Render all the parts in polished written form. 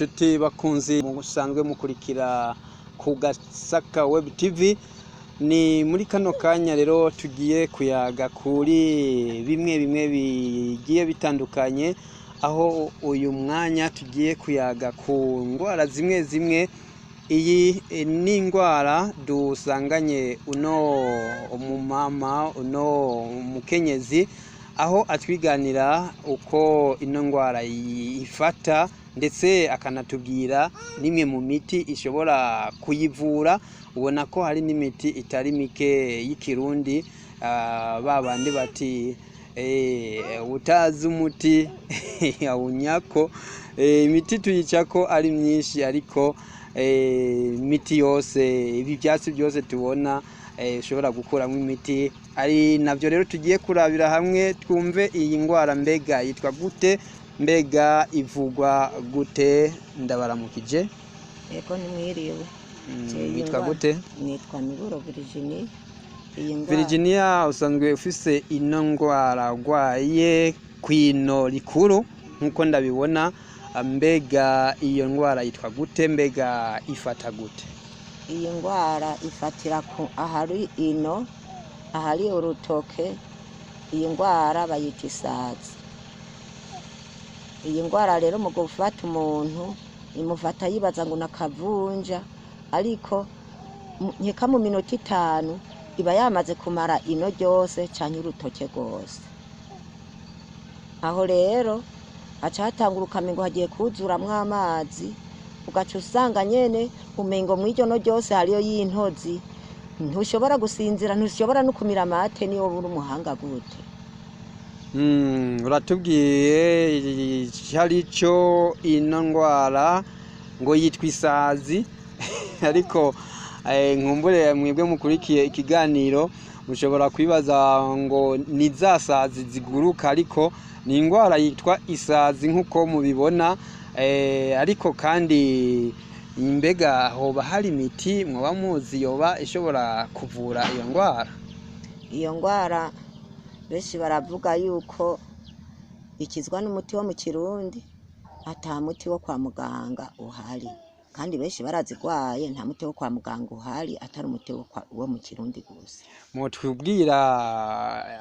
Nshuti bakunzi musanzwe mukurikira ku Gasaka Web TV, ni muri kano kanya rero tugiye kuyaga kuri bimwe bimwe bigiye bitandukanye, aho uyu mwanya tugiye kuyaga ku ndwara zimwe zimwe. Iyi ni indwara dusanganye uno umumama, uno mukenyezi, aho atwiganira uko ino ndwara ifata, ndetse akanatubwira n'imwe mu miti ishobora kuyivura. Ubona ko hari n'imiti itari mike y'ikirundi, ba bandi bati utazi umuti awunyako. Imiti tuyicako ari myinshi, ariko imiti yose, ibi byatsi byose tubona ushobora gukuramo imiti, ari navyo rero tugiye kurabira hamwe, twumve iyi ndwara mbega yitwa gute, mbega ivugwa gute. Ndabaramukije. Ego, nimwiriwe. Witwa gute? Nitwa Miburo Virginie. Iyi ndwara Virginia, usanzwe ufise ino ndwara urwaye kwino rikuru nkuko ndabibona. Mbega iyo ndwara yitwa gute, mbega ifata gute? Iyi ndwara ifatira ku ahari ino, ahari urutoke. Iyi ndwara bayita isazi. Iyi ndwara rero mu gufata umuntu, imufata yibaza ngo nakavunja, ariko nkeka mu minota 5 iba yamaze kumara ino ryose canke urutoke rwose. Aho rero haca hatangura ukamengo hagiye kuzuramwo amazi, ugaca usanga nyene umengo mw'iryo no ryose hariyo y'intozi. Ntushobora gusinzira, ntushobora no kumira amate niyo uri umuhanga gute. Uratubwiye icari cyo ino ndwara, ngo yitwa isazi, ariko nkumbure mwebwe mukurikiye ikiganiro mushobora kwibaza ngo ni za sazi ziguruka, ariko ni indwara yitwa isazi nk'uko mubibona. Ariko kandi mbega hoba hari imiti mwoba muzi yoba ishobora kuvura iyo ndwara? Iyo ndwara benshi baravuga yuko ikizwa n'umuti wo mu kirundi, ata muti wo kwa muganga uhari, kandi benshi barazigwaye, nta muti wo kwa muganga uhari atari umuti wo mu kirundi gusa. Mutubwira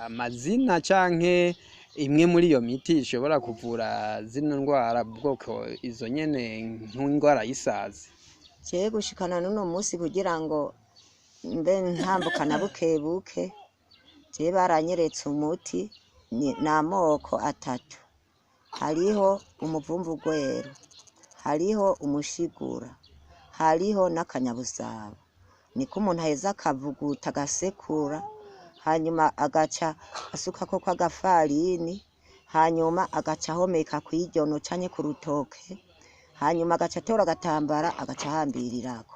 amazina canke imwe muri iyo miti ishobora kuvura zino ndwara, bwoko izo nyene nk'indwara y'isazi? Jewe gushikana n'uno munsi, kugira ngo mbe ntambukana buke buke, jewe baranyeretse umuti ni amoko atatu. Hariho umuvumvu gweru, hariho umushigura, hariho n'akanyabusabo. Niko umuntu aheza akavuguta, agasekura, hanyuma agaca asukako kw'agafarini, hanyuma agaca ahomeka kw'iryono canke ku rutoke, hanyuma agaca atora agatambara agaca ahambirirako.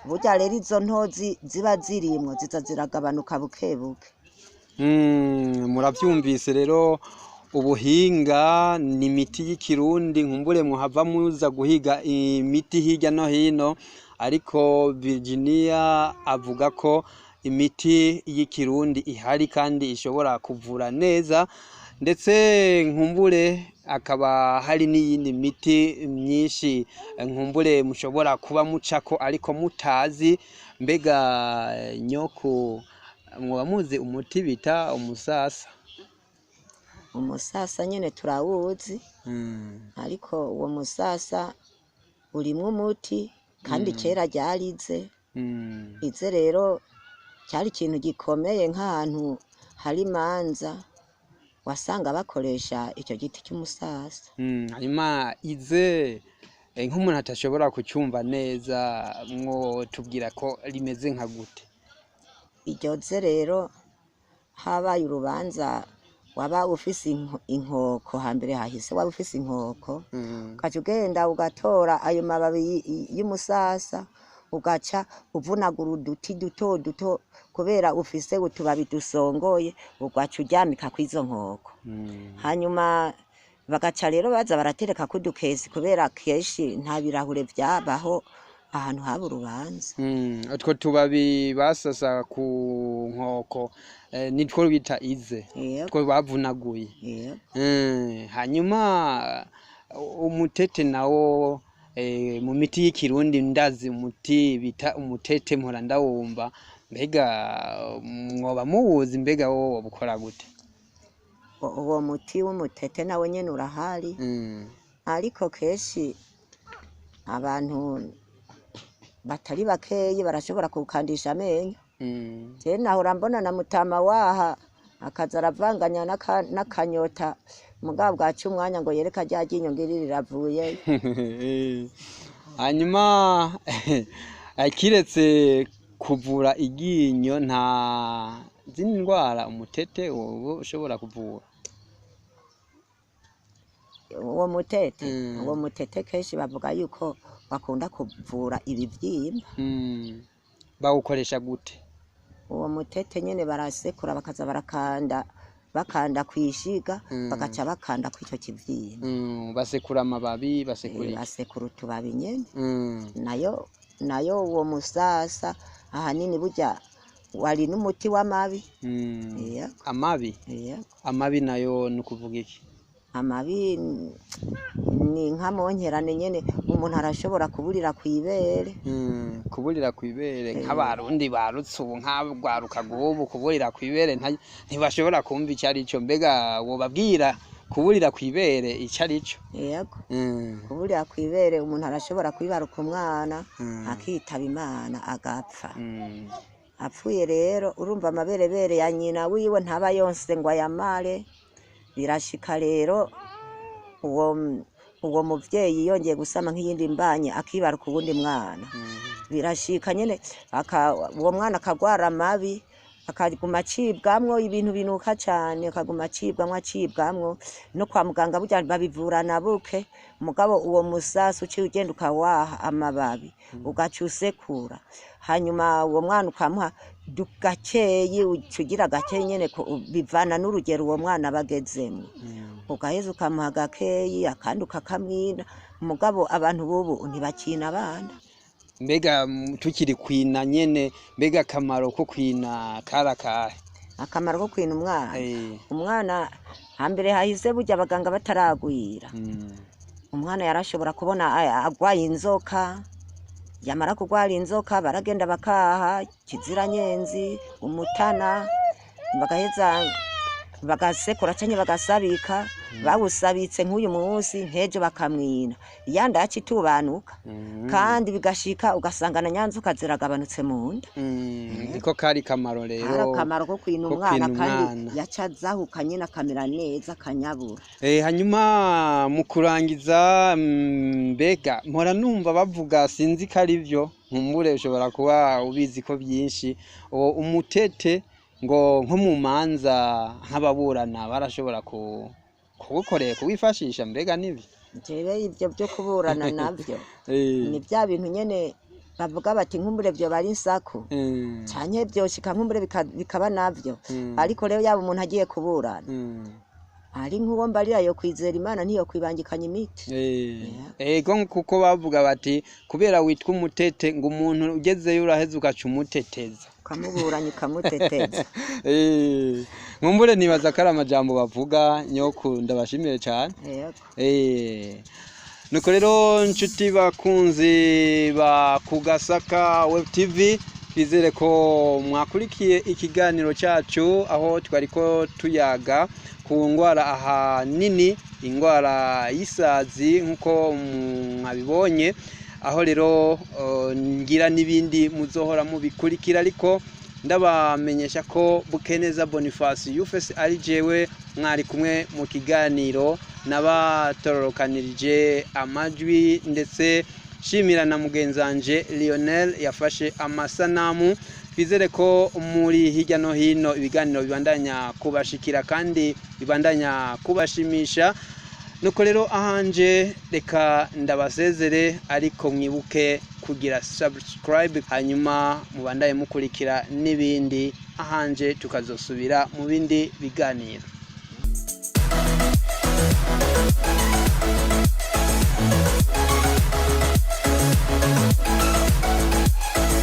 Burya rero izo ntozi ziba zirimwo ziza ziragabanuka buke buke. Muravyumvise rero, ubuhinga ni imiti y'ikirundi. Nkumbure muhava muza guhiga imiti hirya no hino, ariko Virginia avuga ko imiti y'ikirundi ihari kandi ishobora kuvura neza, ndetse nkumbure akaba hari n'iyindi miti myinshi nkumbure mushobora kuba mucako ariko mutazi. Mbega nyoko, mwoba muzi umuti bita umusasa? Umusasa nyene turawuzi, ariko uwo musasa urimwo umuti kandi kera ryarize. Ize rero cyari ikintu gikomeye, nk'ahantu hari imanza wasanga bakoresha icyo giti cy'umusasa. Hanyuma ize, nk'umuntu atashobora kucyumva neza, mwotubwira ko rimeze nka gute? Iryo ze rero, habaye urubanza, waba ufise inkoko, hambere hahise waba ufise inkoko, ugaca ugenda ugatora ayo mababi y'umusasa, ugaca uvunagura uduti duto duto, kubera ufise utubabi dusongoye, ugaca uryamika kw'izo nkoko. Hanyuma bagaca rero baza baratereka kudukesi, kubera kenshi nta birahure vyabaho ahantu haba urubanza. Utwo tubabi basasa ku nkoko nitwo bita ize? Yego. Two bavunaguye? Yego. Hanyuma umutete nawo Mu miti y'ikirundi ndazi umuti bita umutete, mpora ndawumva. Mbega mwoba muwuzi? Mbega wowe wobukora gute? Uwo muti w'umutete nawe nyene urahari, ariko kenshi abantu batari bakeyi barashobora kuwukandisha amenyo. Je nahora mbona na mutama waha akaza aravanganya n'akanyota, mugabo bwaca umwanya ngo yereka rya ryinyo ngiri riravuye. Hanyuma kiretse kuvura iryinyo, nta zindi ndwara umutete woba ushobora kuvura? Uwo mutete, uwo mutete kenshi bavuga yuko bakunda kuvura ibivyimba. Bawukoresha gute? Uwo mutete nyene barasekura, bakaza barakanda, bakanda kwishiga, bagaca bakanda kw'ico kivyimba. Basekura amababi, basekura iki? Basekura utubabi nyene. Nayo uwo musasa ahanini burya wari n'umuti w'amabi. Yego. Amabi? Yego. Amabi nayo ni ukuvuga iki? Amabi ni nka monkerane nyene, umuntu arashobora kuburira kw'ibere. Kuburira kw'ibere, nk'abarundi barutse ubu, nk'abagwaruka rw'ubu, kuburira kw'ibere ntibashobora kumva ico arico. Mbega wobabwira kuburira kw'ibere ico arico? Yego. Kuburira kw'ibere, umuntu arashobora kwibaruka umwana akitaba Imana, agapfa. Apfuye rero, urumva amaberebere ya nyina wiwe ntaba yonse ngo ayamare. Birashika rero uwo muvyeyi yongeye gusama nk'iyindi mbanye, akibaruka uwundi mwana. Birashika nyene uwo mwana akagwara amabi, akaguma acibwamwo ibintu binuka cane, akaguma acibwamwo, acibwamwo. No kwa muganga burya babivurana buke. Mugabo uwo musasi uciye ugenda ukawaha amababi, ugaca usekura, hanyuma uwo mwana ukamuha gakeyi, uca ugira gakeyi nyene, bivana n'urugero uwo mwana aba agezemwo. Ugaheza ukamuha gakeyi, akandi ukakamwina. Mugabo abantu bubu ntibakina abana. Mbega tukiri kwina nyene, mbega akamaro ko kwina kari akahe? Akamaro ko kwina umwana? Umwana hambere hahise, burya abaganga bataragwira, umwana yarashobora kubona agwaye inzoka. Yamara kugwara inzoka, baragenda bakaha kiziranyenzi, umutana, bagaheza bagasekura canke bagasabika. Bawusabitse nk'uyu munsi, nk'ejo bakamwina, yanda yaca itubanuka. Kandi bigashika ugasanga na nyanzoka ziragabanutse mu nda. Niko kari kamaro Hari rero akamaro ko kwina ko umwana. kwina Kandi umwana. yaca azahuka nyene akamera neza, akanyabura. Hanyuma mu kurangiza, mbega mpora numva bavuga, sinzi ko ari byo, nkumbure ushobora kuba ubizi ko byinshi, uwo umutete ngo nko mu manza nk'ababurana barashobora kuwukorera, kuwifashisha, mbega nibyo? Jewe ivyo vyo kuburana navyo ni vya bintu nyene bavuga bati nkumbure vyoba ari insaku, canke vyoshika nkumbure bikaba navyo. Ariko rero yaba umuntu agiye kuburana, ari nk'uwo mbarira, yo kwizera Imana, ntiyo kwibangikanya imiti. Ego, kuko bavuga bati kubera witwa umutete, ngo umuntu ugezeyo uraheza ugaca umuteteza. Ukamuburanya, ukamuteteza. Nkumbure nibaza ko ari amajambo bavuga. Nyoku, ndabashimiye cyane. Yego. Nuko rero nshuti bakunzi ba Kugasaka Web TV, twizere ko mwakurikiye ikiganiro cyacu aho twariko tuyaga ku ndwara, ahanini indwara y'isazi, nk'uko mwabibonye. Aho rero ngira n'ibindi muzohora mubikurikira, ariko ndabamenyesha ko Bukeneza Boniface Yufesi ari jewe mwari kumwe mu kiganiro, nabatororokanirije amajwi, ndetse shimira na mugenzanje Lionel yafashe amasanamu. Twizere ko muri hirya no hino ibiganiro bibandanya kubashikira kandi bibandanya kubashimisha. Nuko rero ahanje reka ndabasezere, ariko mwibuke kugira subscribe, hanyuma mubandaye mukurikira n'ibindi. Ahanje tukazosubira mu bindi biganiro.